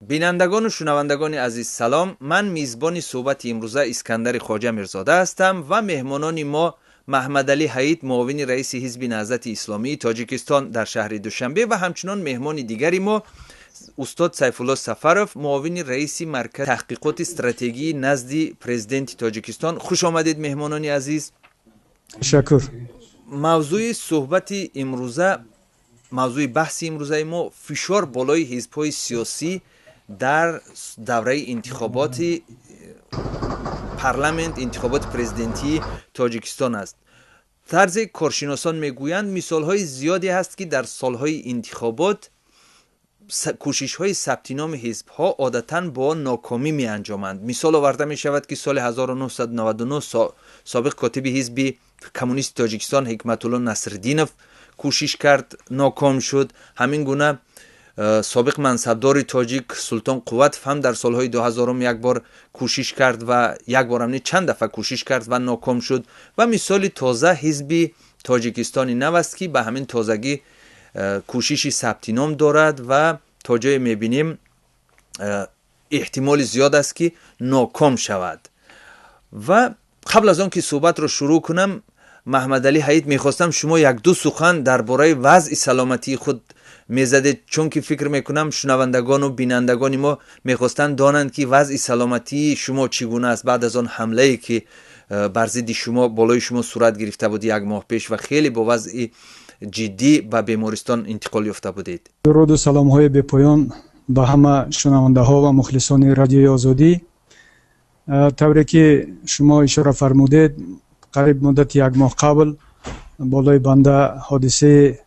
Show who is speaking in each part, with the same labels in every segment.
Speaker 1: Бинандагону шунавандагони азиз, салом. Ман мизбони суҳбати имрӯза Искандари Хоҷа Мирзода ҳастам ва меҳмонони мо Маҳмадалӣ Ҳаид, муовини раиси Ҳизби Наҳзати Исломии Тоҷикистон дар шаҳри Душанбе, ва ҳамчунон меҳмони дигари мо устод Сайфулло Сафаров, муовини раиси Маркази таҳқиқоти стратегии назди Президенти Тоҷикистон. Хуш омадед, меҳмонони азиз.
Speaker 2: Ташаккур.
Speaker 1: Мавзӯи суҳбати имрӯза, мавзӯи баҳси имрӯзаи мо фишор болои ҳизбҳои сиёсӣ дар давраи интихоботи парламент, интихоботи президентии Тоҷикистон аст. Тарзе коршиносон мегӯянд, мисолҳои зиёде ҳаст, ки дар солҳои интихобот кӯшишҳои сабти номи ҳизбҳо одатан бо нокомӣ меанҷоманд. Мисол оварда мешавад, ки соли 1999 собиқ котиби Ҳизби Коммунисти Тоҷикистон Ҳикматулло Насриддинов кӯшиш кард, ноком шуд. Ҳамин гуна собиқ мансабдори тоҷик Султон Қувватов ҳам дар солҳои 2000 як бор кӯшиш кард ва як борам не, чанд дафъа кӯшиш кард ва ноком шуд. Ва мисоли тоза Ҳизби Тоҷикистони Нав аст, ки ба ҳамин тозагӣ кӯшиши сабти ном дорад ва то ҷое мебинем, эҳтимоли зиёд аст, ки ноком шавад. Ва қабл аз он ки суҳбатро шурӯъ кунам, Маҳмадалӣ Ҳаид, мехостам шумо як-ду сухан дар бораи вазъи саломатии худ мезадед, чунки фикр мекунам, шунавандагону бинандагони мо мехостанд донанд, ки вазъи саломатии шумо чӣ гуна аст баъд аз он ҳамлае, ки бар зидди шумо, болои шумо сурат гирифта буд як моҳ пеш ва хеле бо вазъи ҷиддӣ ба бемористон интиқол ёфта будед.
Speaker 2: Дуруду саломҳои бепоён ба ҳама шунавандаҳо ва мухлисони Радиои Озодӣ. Тавре ки шумо ишора фармудед, қариб муддати як моҳ қабл болои банда ҳодисае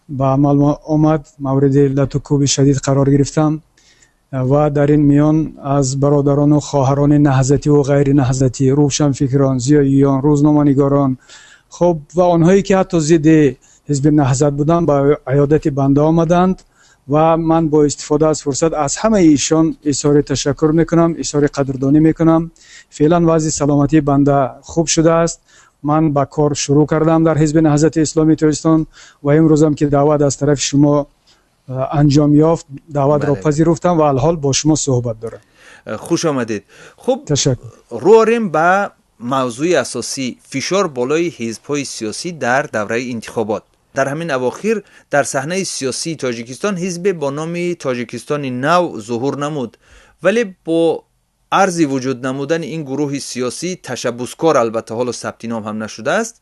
Speaker 2: ба амал омад, мавриди латукӯби шадид қарор гирифтам ва дар ин миён аз бародарону хоҳарони наҳзативу ғайри наҳзатӣ, рӯшанфикрон, зиёиён, рӯзноманигорон, хуб, ва онҳое ки ҳатто зидди Ҳизби Наҳзат буданд, ба аёдати банда омаданд ва ман бо истифода аз фурсат аз ҳамаи ишон изҳори ташаккур мекунам, изҳори қадрдонӣ мекунам. Феълан вазъи саломатии банда хуб шудааст. Ман ба кор шурӯъ кардам дар Ҳизби Наҳзати Исломии Тоҷикистон ва имрӯзам ки даъват аз тарафи шумо анҷом ёфт, даъватро пазируфтам ва алҳол бо шумо суҳбат дорам.
Speaker 1: Хуш омадед. Хуб.
Speaker 2: Ташаккур.
Speaker 1: Рӯ орем ба мавзӯи асосӣ: фишор болои ҳизбҳои сиёсӣ дар давраи интихобот. Дар ҳамин авохир дар саҳнаи сиёсии Тоҷикистон ҳизбе бо номи Тоҷикистони Нав зуҳур намуд, вале бо арзи вуҷуд намудани ин гурӯҳи сиёсӣ, ташаббускор, албатта ҳоло сабти ном ҳам нашудааст,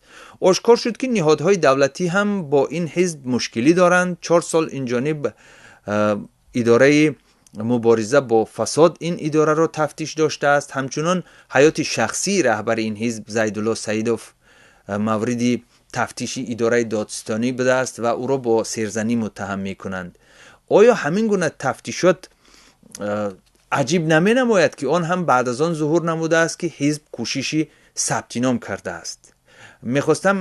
Speaker 1: ошкор шуд, ки ниҳодҳои давлатӣ ҳам бо ин ҳизб мушкилӣ доранд. 4 сол инҷониб идораи мубориза бо фасод ин идораро тафтиш доштааст. Ҳамчунон ҳаёти шахсии раҳбари ин ҳизб Зайдулло Саидов мавриди тафтиши идораи додситонӣ будааст ва ӯро бо серзанӣ муттаҳам мекунанд. Оё ҳамин гуна тафтишот аҷиб наменамояд, ки он ҳам баъд аз он зуҳур намудааст, ки ҳизб кӯшиши сабти ном кардааст? Мехостам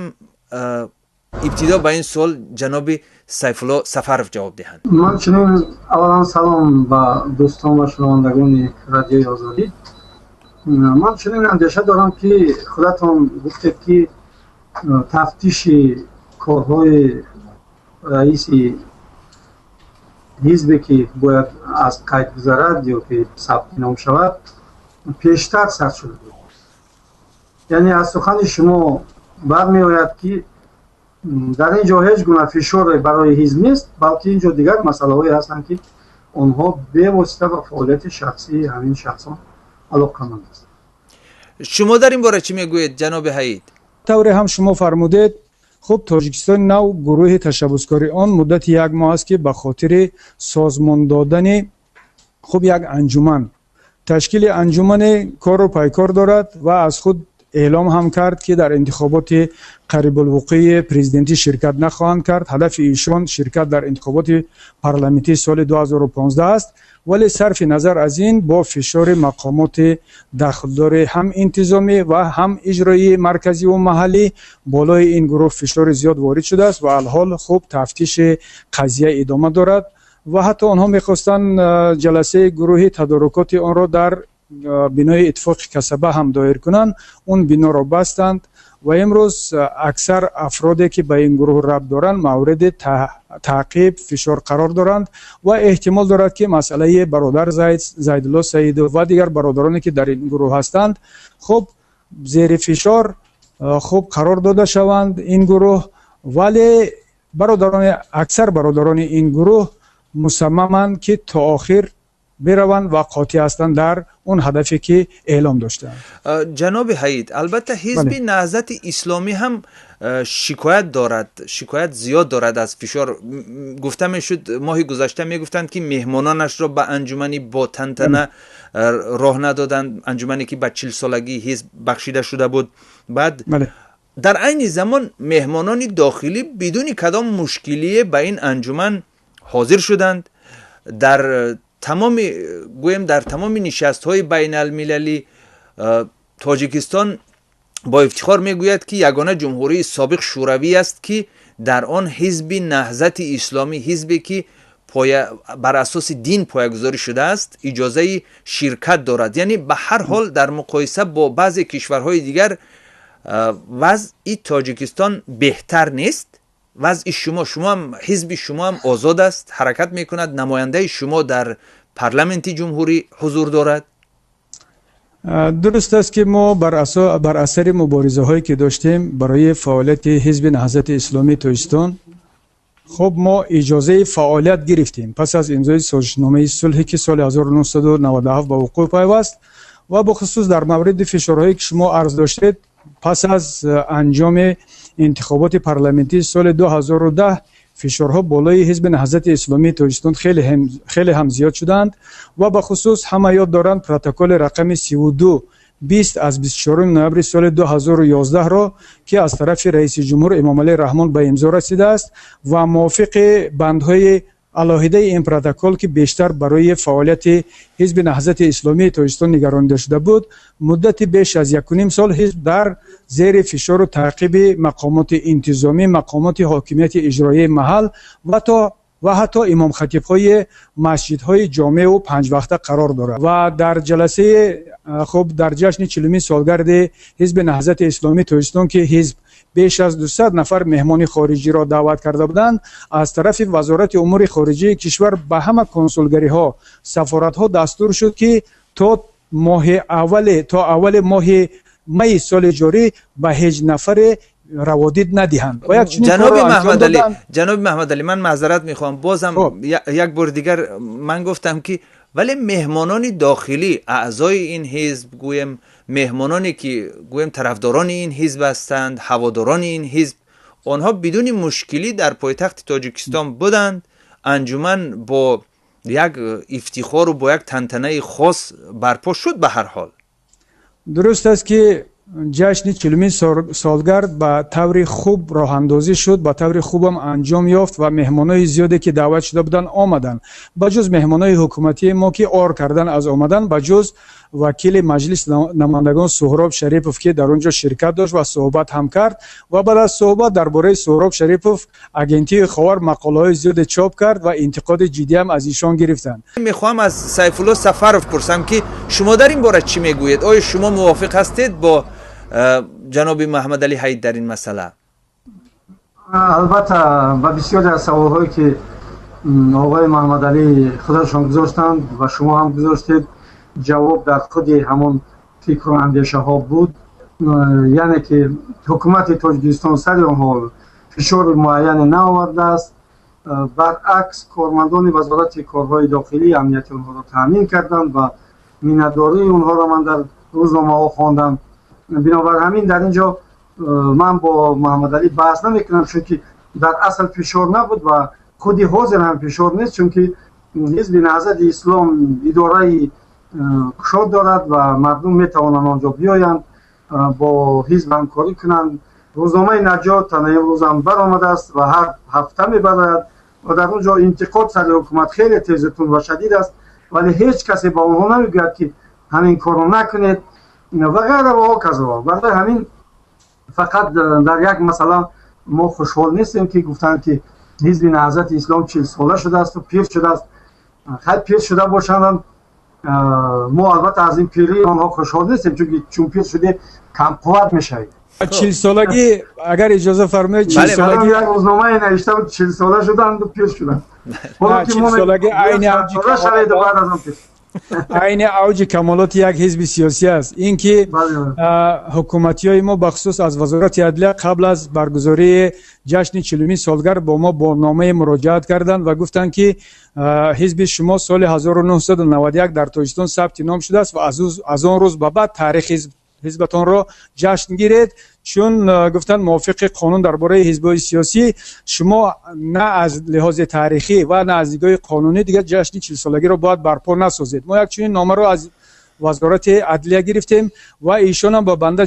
Speaker 1: ибтидо ба ин суол ҷаноби Сайфулло Сафаров ҷавоб диҳанд.
Speaker 3: Ман чунин, аввалан салом ба дӯстон ва шунавандагони Радиои Озодӣ. Ман чунин андеша дорам, ки худатон гуфтед, ки тафтиши корҳои раиси ҳизбе, ки бояд аз қайд гузарад ё ки сабти ном шавад, пештар сар шуда буд. Яъне аз сухани шумо бармеояд, ки дар ин ҷо ҳеҷ гуна фишоре барои ҳизб нест, балки ин ҷо дигар масъалаҳое ҳастанд, ки онҳо бевосита ба фаъолияти шахсии ҳамин шахсон алоқаманд ҳастанд.
Speaker 1: Шумо дар ин бора чӣ мегӯед, ҷаноби Ҳаид?
Speaker 2: Тавре ҳам шумо фармудед, хуб, Тоҷикистони Нав, гурӯҳи ташаббускори он, муддати як моҳ аст, ки ба хотири созмон додани, хуб, як анҷуман, ташкили анҷумане кору пайкор дорад ва аз худ эълом ҳам кард, ки дар интихоботи қарибулвуқӯи президентӣ ширкат нахоҳанд кард. Ҳадафи ишон ширкат дар интихоботи парламентии соли 2015 аст. Вале сарфи назар аз ин, бо фишори мақомоти дахлдори, ҳам интизомӣ ва ҳам иҷроии марказиву маҳаллӣ, болои ин гурӯҳ фишори зиёд ворид шудааст ва алҳол, хуб, тафтиши қазия идома дорад ва ҳатто онҳо мехостанд ҷаласаи гурӯҳи тадорукоти онро дар бинои Иттифоқи Касаба ҳам доир кунанд, он биноро бастанд ва имрӯз аксар афроде ки ба ин гурӯҳ рабт доранд, мавриди таъқиб, фишор қарор доранд ва эҳтимол дорад, ки масъалаи бародар Зайдулло Саидов ва дигар бародароне ки дар ин гурӯҳ ҳастанд, хуб, зери фишор, хуб, қарор дода шаванд ин гурӯҳ. Вале бародарони, аксар бародарони ин гурӯҳ мусаммаманд, ки то охир бираванд ва қотеъ ҳастанд дар он ҳадафе ки эълом доштаанд.
Speaker 1: Ҷаноби Ҳаид, албатта, Ҳизби Наҳзати Исломӣ ҳам шикоят дорад, шикоят зиёд дорад аз фишор. Гуфта мешуд, моҳи гузашта мегуфтанд, ки меҳмононашро ба анҷумани бо тантана роҳ надоданд, анҷумане ки ба 40-солагии ҳизб бахшида шуда буд. Баъд дар айни замон меҳмонони дохилӣ бидуни кадом мушкилие ба ин анҷуман ҳозир шуданд. Дар тамоми, гӯем, дар тамоми нишастҳои байналмилалӣ Тоҷикистон бо ифтихор мегӯяд, ки ягона ҷумҳурии собиқ шӯравӣ аст, ки дар он Ҳизби Наҳзати Исломӣ, ҳизбе ки бар асоси дин поягузорӣ шудааст, иҷозаи ширкат дорад. Яъне ба ҳар ҳол дар муқоиса бо баъзе кишварҳои дигар вазъи Тоҷикистон беҳтар нест? Вазъи шумо, шумоам, ҳизби шумоам озод аст, ҳаракат мекунад, намояндаи шумо дар парламенти ҷумҳурӣ ҳузур дорад.
Speaker 2: Дуруст аст, ки мо бар асари муборизаҳое ки доштем барои фаъолияти Ҳизби Наҳзати Исломии Тоҷикистон, хуб, мо иҷозаи фаъолият гирифтем пас аз имзои созишномаи сулҳе, ки соли 1997 ба вуқӯъ пайваст. Ва бихусус дар мавриди фишорҳое ки шумо арз доштед, пас аз анҷоми интихоботи парламентии соли 2010 фишорҳо болои Ҳизби Наҳзати Исломии Тоҷикистон хеле ҳам зиёд шуданд. Ва бахусус ҳама ёд доранд протоколи рақами 3220 аз 24 ноябри соли 2011-ро, ки аз тарафи раиси ҷумҳур Эмомалӣ Раҳмон ба имзо расидааст. Ва мувофиқи бандҳои алоҳидаи ин протокол, ки бештар барои фаъолияти Ҳизби Наҳзати Исломии Тоҷикистон нигаронида шуда буд, муддати беш аз 1,5 сол ҳизб дар зери фишору таъқиби мақомоти интизомӣ, мақомоти ҳокимияти иҷроияи маҳал ва ҳатто имомхатибҳои масҷидҳои ҷомеу панҷвақта қарор дорад. Ва дар ҷаласаи, хуб, дар ҷашни 40-умин солгарди Ҳизби Наҳзати Исломии Тоҷикистон, ки ҳизб беш аз 200 нафар меҳмони хориҷиро даъват карда буданд, аз тарафи Вазорати умури хориҷии кишвар ба ҳама консулгариҳо, сафоратҳо дастур шуд, ки то моҳи аввали, то аввали моҳи майи соли ҷорӣ ба ҳеҷ нафаре раводид надиҳанд. Ва як чунин
Speaker 1: Ҷаноби
Speaker 2: корро анҷом
Speaker 1: Маҳмадалӣ,
Speaker 2: доданд.
Speaker 1: Ҷаноби Маҳмадалӣ, ман маъзарат мехоҳам, бозам як бори дигар. Ман гуфтам, ки вале меҳмонони дохилӣ, аъзои ин ҳизб, гӯем, меҳмононе ки, гӯем, тарафдорони ин ҳизб ҳастанд, ҳаводорони ин ҳизб, онҳо бидуни мушкилӣ дар пойтахти Тоҷикистон буданд. Анҷуман бо як ифтихору бо як тантанаи хос барпо шуд ба ҳар ҳол.
Speaker 2: Дуруст аст, ки ҷашни 40-умин солгард ба таври хуб роҳандозӣ шуд, ба таври хубам анҷом ёфт ва меҳмонои зиёде ки даъват шуда буданд, омаданд, ба ҷуз меҳмонои ҳукуматии мо, ки ор кардан аз омадан, ба ҷуз вакили Маҷлиси намояндагон Суҳроб Шарипов, ки дар он ҷо ширкат дошт ва суҳбат ҳам кард. Ва баъд аз суҳбат дар бораи Суҳроб Шарипов агентии Ховар мақолаҳои зиёде чоп кард ва интиқоди ҷиддиам аз ишон гирифтанд.
Speaker 1: Мехоҳам аз Сайфулло Сафаров пурсам, ки шумо дар ин бора чӣ мегӯед? Оё шумо мувофиқ ҳастед бо ҷаноби Маҳмадалӣ Ҳаид дар ин масъала?
Speaker 3: Албатта, ба бисёре аз саволҳое ки оғои Маҳмадалӣ худашон гузоштанд ва шумо ҳам гузоштед, ҷавоб дар худи ҳамон фикру андешаҳо буд. Яъне ки ҳукумати Тоҷикистон сари онҳо фишори муайяне наовардааст. Баръакс, кормандони Вазорати корҳои дохилӣ амнияти онҳоро таъмин карданд ва миннатдории онҳоро ман дар рӯзномаҳо хондам. Бинобар ҳамин дар ин ҷо ман бо Муҳаммадалӣ баҳс намекунам, чунки дар асл фишор набуд ва худи ҳозир ҳам фишор нест, чунки Ҳизби Наҳзати Ислом идораи кушод дорад ва мардум метавонанд он ҷо биёянд, бо ҳизб ҳамкорӣ кунанд. Рӯзномаи Наҷот тана имрӯзам баромадааст ва ҳар ҳафта мебарояд ва дар он ҷо интиқод сари ҳукумат хеле тезутун ва шадид аст, вале ҳеҷ касе ба онҳо намегӯяд, ки ҳамин корро накунед ва ғайра ва ҳоказо. Барои ҳамин фақат дар як масъала мо хушҳол нестем, ки гуфтанд, ки Ҳизби Наҳзати Ислом 40-сола шудаасту пир шудааст. Хай, пир шуда бошанд. Мо албатта аз ин пирии онҳо хушҳол нестем, чунки чун пир шудем, камқувват мешавем.
Speaker 2: 40 солагӣ, агар иҷоза фармоед, 40 солагӣ.
Speaker 3: Як рӯзномае навишта буд: 40 сола шуданду пир шуданд.
Speaker 2: 40 солагӣ айни авҷи камолоти як ҳизби сиёсӣ аст. Ин ки ҳукуматиҳои мо, бахусус аз Вазорати адлия, қабл аз баргузории ҷашни 40-умин солгард бо мо бо номае муроҷиат карданд ва гуфтанд, ки ҳизби шумо соли 1991 дар Тоҷикистон сабти ном шудааст ва аз он рӯз ба баъд таърихи ҳизбатонро ҷашн гиред, чун, гуфтанд, мувофиқи қонун дар бораи ҳизбҳои сиёсӣ шумо на аз лиҳози таърихӣ ва на аз нигоҳи қонунӣ дигар ҷашни 40 солагиро бояд барпо насозед. Мо як чунин номаро аз Вазорати адлия гирифтем ва эшонам ба банда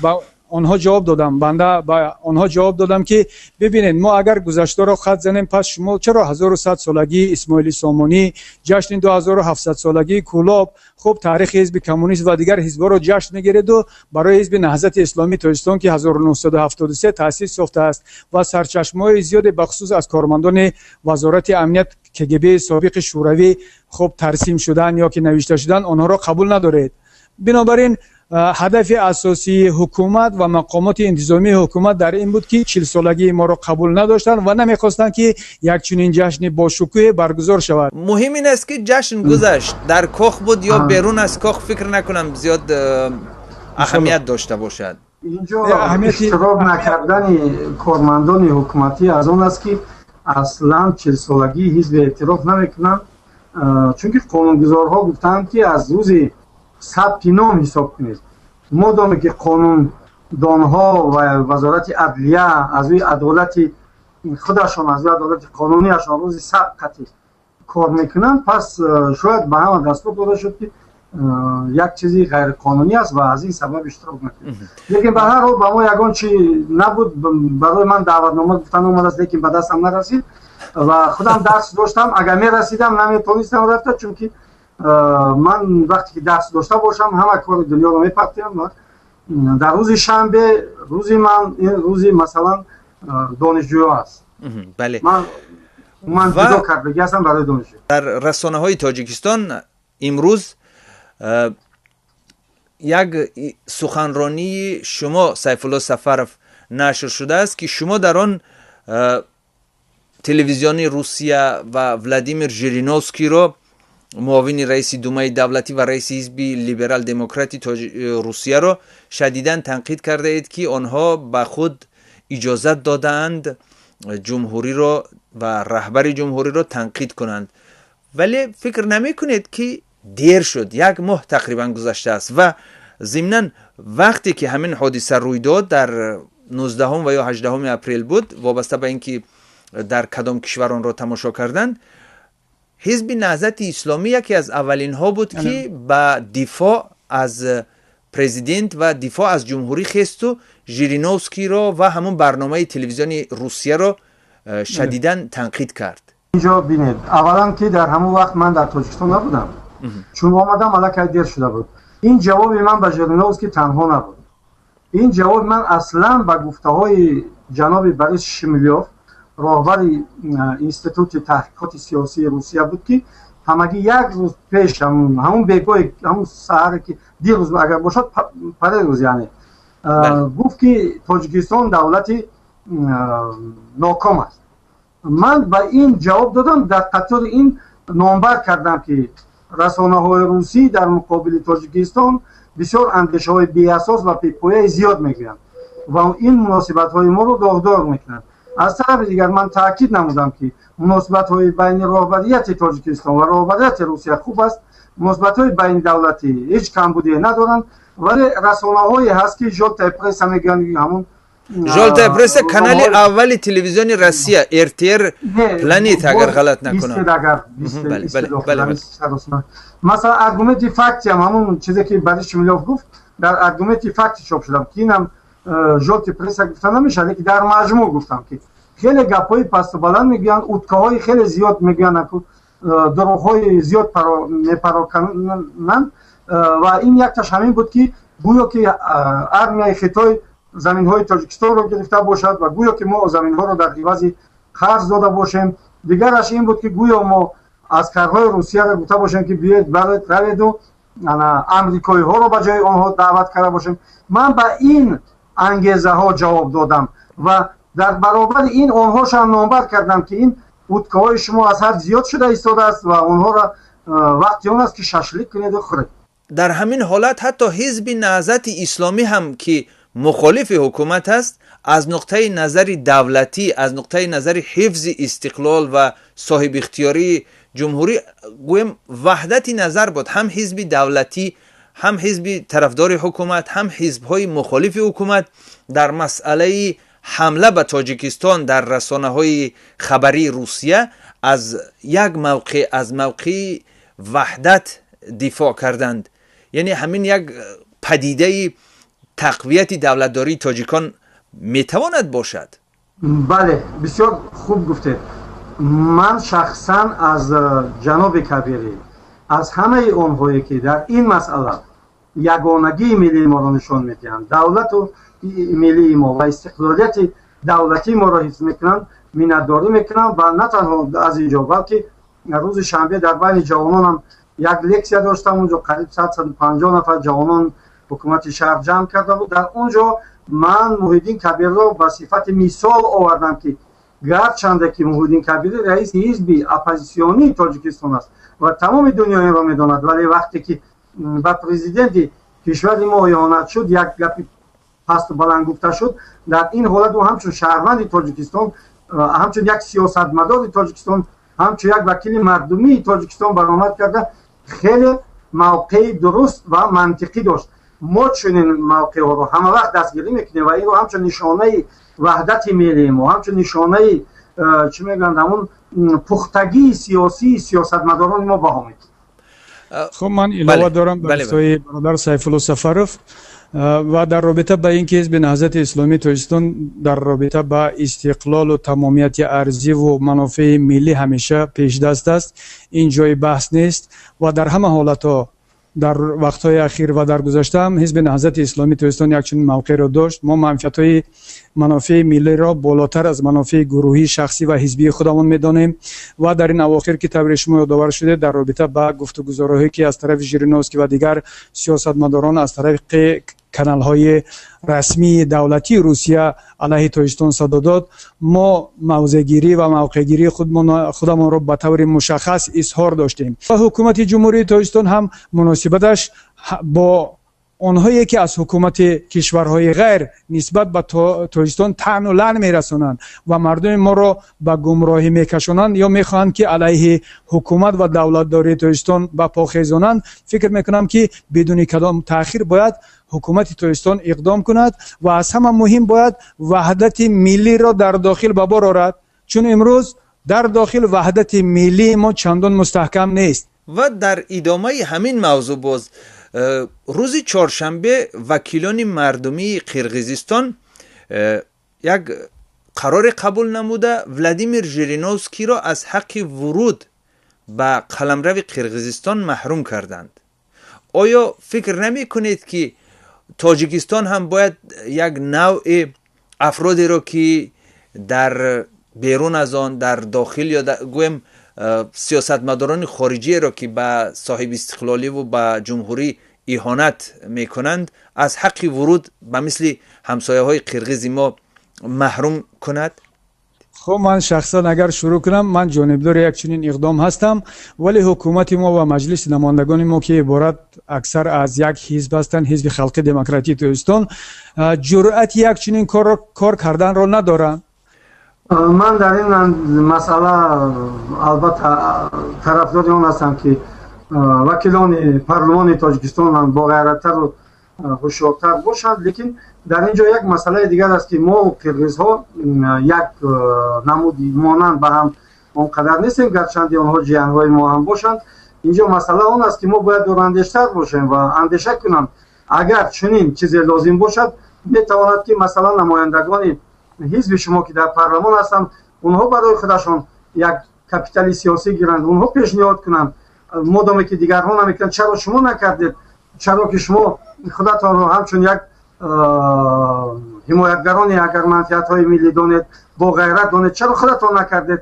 Speaker 2: ба онҳо ҷавоб додам. Банда ба онҳо ҷавоб додам, ки бибинед, мо агар гузаштаро хат занем, пас шумо чаро 1100 солагии Исмоили Сомонӣ, ҷашни 2700 солагии Кӯлоб, хуб, таърихи ҳизби коммунист ва дигар ҳизбҳоро ҷашн мегиреду барои ҳизби Наҳзати Исломии Тоҷикистон, ки 1973 таъсис ёфтааст ва сарчашмаҳои зиёде, бахусус аз кормандони Вазорати амният, КГБ собиқи Шӯравӣ, хуб, тарсим шудан ё ки навишта шудан, онҳоро қабул надоред? Бинобар ин ҳадафи асосии ҳукумат ва мақомоти интизомии ҳукумат дар ин буд, ки 40 солагии моро қабул надоштанд ва намехостанд, ки як чунин ҷашни бошукӯҳе баргузор шавад.
Speaker 1: Муҳим ин аст, ки ҷашн гузашт. Дар кох буд ё берун аз кох, фикр накунам зиёд аҳамият дошта бошад.
Speaker 3: Инҷо иштирок накардани кормандони ҳукуматӣ аз он аст, ки аслан 40 солагии ҳизб эътироф намекунанд, чунки қонунгузорҳо гуфтаанд, ки аз рӯзи сабти ном ҳисоб кунед. Модоме ки қонундонҳо ва Вазорати адлия аз рӯи адолати худашон, аз рӯи адолати қонунияшон рӯзи сабт қатъи кор мекунанд, пас шояд ба ҳама дастур дода шуд, ки як чизи ғайриқонунӣ аст ва аз ин сабаб иштирок накунед. Лекин ба ҳар ҳол ба мо ягон чи набуд. Барои ман даъватнома гуфтан омадааст, лекин ба дастам нарасид ва худам дарс доштам. Агар мерасидам, наметонистам рафта, чунки ман вақте ки дарс дошта бошам, ҳама кори дунёро мепартиям ва дар рӯзи шанбе рӯзи ман ин рӯзи, масалан, донишҷӯё аст. Ман ҷудо кардагӣ ҳастам барои донишҷӯ.
Speaker 1: Дар расонаҳои Тоҷикистон имрӯз як суханронии шумо, Сайфулло Сафаров, нашр шудааст, ки шумо дар он телевизиони Русия ва Владимир Жириновскийро, муовини раиси Думаи давлатӣ ва раиси ҳизби либерал демократи Русияро, шадидан танқид кардаед, ки онҳо ба худ иҷозат додаанд ҷумҳуриро ва раҳбари ҷумҳуриро танқид кунанд. Вале фикр намекунед, ки дер шуд? Як моҳ тақрибан гузаштааст ва зимнан вақте ки ҳамин ҳодиса рӯй дод, дар 19 ва ё 18 апрел буд, вобаста ба ин ки дар кадом кишвар онро тамошо карданд, ҳизби Наҳзати Исломӣ яке аз аввалинҳо буд, ки ба дифоъ аз президент ва дифоъ аз ҷумҳурӣ хесту Жириновскийро ва ҳамон барномаи телевизиони Русияро шадидан танқид кард.
Speaker 3: Инҷо бинед, аввалан, ки дар ҳамон вақт ман дар Тоҷикистон набудам. Чун омадам, аллакай дер шуда буд. Ин ҷавоби ман ба Жириновский танҳо набуд. Ин ҷавоби ман аслан ба гуфтаҳои ҷаноби Борис Шемилёв, роҳбари Институти таҳқиқоти сиёсии Русия буд, ки ҳамагӣ як рӯз пеш, ҳамун бегоҳи ҳамун саҳаре ки дирӯз агар бошад, парерӯз яъне, гуфт, ки Тоҷикистон давлати ноком аст. Ман ба ин ҷавоб додам. Дар қатори ин номбар кардам, ки расонаҳои русӣ дар муқобили Тоҷикистон бисёр андешаҳои беасос ва бепояи зиёд мегӯянд ва ин муносибатҳои моро доғдор мекунанд. Аз тарафи дигар ман таъкид намудам, ки муносибатҳои байни роҳбарияти Тоҷикистон ва роҳбарияти Русия хуб аст, муносибатҳои байнидавлатӣ ҳеҷ камбудие надоранд, вале расонаҳое ҳаст, ки жёлтая пресса мегӯянд, ҳамун
Speaker 1: Жёлтая пресса, канали аввали телевизиони Россия, РТР Планета, агар ғалат накунам.
Speaker 3: Масалан, Аргументы и факты ам, ҳамун чизе ки Борис Шемилёв гуфт, дар Аргументы и факты чоп шудам, ки инам жёлтый пресса гуфта намешавад, лекин дар маҷмӯъ гуфтам, ки хеле гапҳои пасту баланд мегӯянд, утка ҳои хеле зиёд мегӯянд, дурӯғҳои зиёд мепарокананд ва ин якташ ҳамин буд, ки гӯё ки армияи Хитой заминҳои Тоҷикистонро гирифта бошад ва гӯё ки мо заминҳоро дар ивази қарз дода бошем. Дигараш ин буд, ки гӯё мо Аскарҳои Русияро гуфта бошем, ки биёед раведу амрикоиҳоро ба ҷои онҳо даъват карда бошем. Ман ба ин ангезаҳо ҷавоб додам ва дар баробари ин онҳошам номбар кардам, ки ин уткаҳои шумо аз ҳад зиёд шуда истодааст ва онҳоро вақти он аст, ки шашлик кунеду хӯред.
Speaker 1: Дар ҳамин ҳолат ҳатто Ҳизби Наҳзати Исломӣ ҳам, ки мухолифи ҳукумат аст, аз нуқтаи назари давлатӣ, аз нуқтаи назари ҳифзи истиқлол ва соҳибихтиёрии ҷумҳурӣ, гӯем, ваҳдати назар буд. Ҳам ҳизби давлатӣ, ҳам ҳизби тарафдори ҳукумат, ҳам ҳизбҳои мухолифи ҳукумат дар масъалаи ҳамла ба Тоҷикистон дар расонаҳои хабарии Русия аз як мавқеъ, аз мавқеи ваҳдат дифоъ карданд. Яъне ҳамин як падидаи тақвияти давлатдории тоҷикон метавонад бошад.
Speaker 3: Бале, бисёр хуб гуфтед. Ман шахсан аз ҷаноби Кабирӣ, аз ҳамаи онҳое, ки дар ин масъала ягонагии миллии моро нишон медиҳанд, давлату миллии мо ва истиқлолияти давлатии моро ҳифз мекунанд, миннатдорӣ мекунам. Ва на танҳо аз ин ҷо, балки рӯзи шанбе дар байни ҷавононам як лексия доштам. Унҷо қариб 150 нафар ҷавонон ҳукумати шаҳр ҷамъ карда буд. Дар он ҷо ман Муҳиддин Кабирро ба сифати мисол овардам, ки гарчанде ки Муҳиддин Кабирӣ раиси ҳизби оппозитсионии Тоҷикистон аст ва тамоми дунё инро медонад, вале вақте ки ба президенти кишвари мо иҳонат шуд, як гапи пасту баланд гуфта шуд, дар ин ҳолат ӯ ҳамчун шаҳрванди Тоҷикистон, ҳамчун як сиёсатмадори Тоҷикистон, ҳамчун як вакили мардумии Тоҷикистон баромад карда, хеле мавқеи дуруст ва мантиқӣ дошт. Мо чунин мавқеъҳоро ҳама вақт дастгирӣ мекунем ва инро ҳамчун нишонаи ваҳдати миллии мо, ҳамчун нишонаи, чӣ мегӯянд, ҳамун пухтагии сиёсии сиёсатмадорони мо баҳо медиҳем.
Speaker 2: Хуб, ман илова дорам ба гуфтаҳои бародар Сайфулло Сафаров ва дар робита ба ин ки Ҳизби Наҳзати Исломии Тоҷикистон дар робита ба истиқлолу тамомияти арзиву манофеи миллӣ ҳамеша пешдаст аст, ин ҷои баҳс нест. Ва дар ҳама ҳолатҳо, дар вақтҳои ахир ва дар гузашта ҳам Ҳизби Наҳзати Исломии Тоҷикистон як чунин мавқеъро дошт. Мо манфиатҳои манофеи миллиро болотар аз манофеи гурӯҳӣ, шахсӣ ва ҳизбии худамон медонем. Ва дар ин авохир, ки тавре шумо ёдовар шудед, дар робита ба гуфтугузориҳое, ки аз тарафи Жириновский ва дигар сиёсатмадорон аз тариқи каналҳои расмии давлатии Русия алайҳи Тоҷикистон садо дод, мо мавзеъгирӣ ва мавқеъгирии худамонро ба таври мушаххас изҳор доштем. Ва ҳукумати Ҷумҳурии Тоҷикистон ҳам муносибаташ бо онҳое, ки аз ҳукумати кишварҳои ғайр нисбат ба Тоҷикистон таъну лаън мерасонанд ва мардуми моро ба гумроҳӣ мекашонанд ё мехоҳанд, ки алайҳи ҳукумат ва давлатдории Тоҷикистон ба по хезонанд, фикр мекунам, ки бидуни кадом таъхир бояд ҳукумати Тоҷикистон иқдом кунад ва аз ҳама муҳим бояд ваҳдати миллиро дар дохил ба бор орад, чун имрӯз дар дохил ваҳдати миллии мо чандон мустаҳкам нест.
Speaker 1: Ва дар идомаи ҳамин мавзӯъ боз рӯзи чоршанбе вакилони мардумии Қирғизистон як қароре қабул намуда, Владимир Жириновскийро аз ҳаққи вуруд ба қаламрави Қирғизистон маҳрум карданд. Оё фикр намекунед, ки Тоҷикистон ҳам бояд як навъи афродеро, ки дар берун аз он, дар дохил ё гӯем, сиёсатмадорони хориҷиеро, ки ба соҳибистиқлоливу ба ҷумҳурӣ иҳонат мекунанд, аз ҳаққи вуруд ба мисли ҳамсояҳои қирғизи мо маҳрум кунад?
Speaker 2: Хуб, ман шахсан агар шурӯъ кунам, ман ҷонибдори як чунин иқдом ҳастам, вале ҳукумати мо ва Маҷлиси намояндагони мо, ки иборат аксар аз як ҳизб ҳастанд, Ҳизби Халқи Демократии Тоҷикистон, ҷуръати як чунин кор карданро надоранд.
Speaker 3: Ман дар ин масъала албатта тарафдори он ҳастам, ки вакилони парлумони Тоҷикистон боғайраттару ҳушёртар бошанд. Лекин дар ин ҷо як масъалаи дигар аст, ки мо қирғизҳо як намуди монанд ба ҳам он қадар нестем, гарчанде онҳо ҷиянҳои мо ҳам бошанд. Инҷо масъала он аст, ки мо бояд дурандештар бошем ва андеша кунам, агар чунин чизе лозим бошад, метавонад, ки масалан намояндагони ҳизби шумо, ки дар парлумон ҳастанд, онҳо барои худашон як капитали сиёсӣ гиранд, онҳо пешниҳод кунанд. Модоме ки дигарҳо намекунанд, чаро шумо накардед? Чаро ки шумо худатонро ҳамчун як ҳимоятгарони агар манфиатҳои миллӣ донед, бо ғайрат донед, чаро худатон накардед?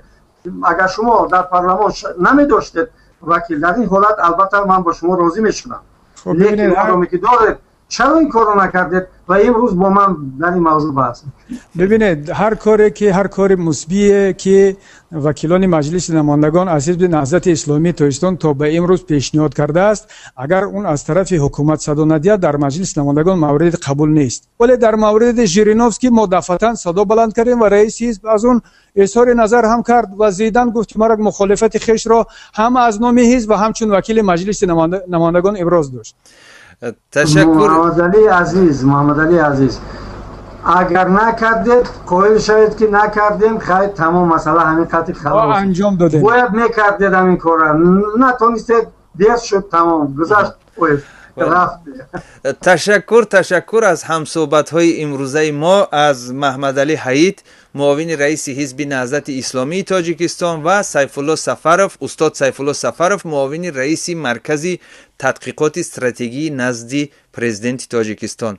Speaker 3: Агар шумо дар парлумон намедоштед вакил, дар ин ҳолат албатта ман бо шумо розӣ мешудам. Лекин модоме ки доред, чаро ин корро накардед ва имрӯз бо ман дар ин мавзӯъ баҳс?
Speaker 2: Бибинед, ҳар коре ки, ҳар кори мусбие ки вакилони Маҷлиси намояндагон аз ҳизби Наҳзати Исломии Тоҷикистон то ба имрӯз пешниҳод кардааст, агар он аз тарафи ҳукумат садо надиҳад, дар Маҷлиси намояндагон мавриди қабул нест. Вале дар мавриди Жириновский мо дафъатан садо баланд кардем ва раиси ҳизб аз он изҳори назар ҳам кард ва зидан гуфт, ки мара мухолифати хешро ҳам аз номи ҳизб ва ҳамчун вакили Маҷлиси намояндагон иброз дошт.
Speaker 1: Ташаккур.
Speaker 3: Муҳаммадалӣ азиз, Муҳаммадалӣ азиз, агар накардед, қоил шавед, ки накардем, хайр, тамом, масъала ҳамин қатъи халос.
Speaker 2: Анҷом додем.
Speaker 3: Бояд мекардед ҳамин корро, натонистед, дер шуд, тамом, гузашт, рафт.
Speaker 1: Ташаккур, ташаккур аз ҳамсӯҳбатҳои имрӯзаи мо, аз Маҳмадалӣ Ҳаит, муовини раиси ҳизби Наҳзати Исломии Тоҷикистон, ва Сайфулло Сафаров, устод Сайфулло Сафаров, муовини раиси Маркази тадқиқоти стратегии назди Президенти Тоҷикистон.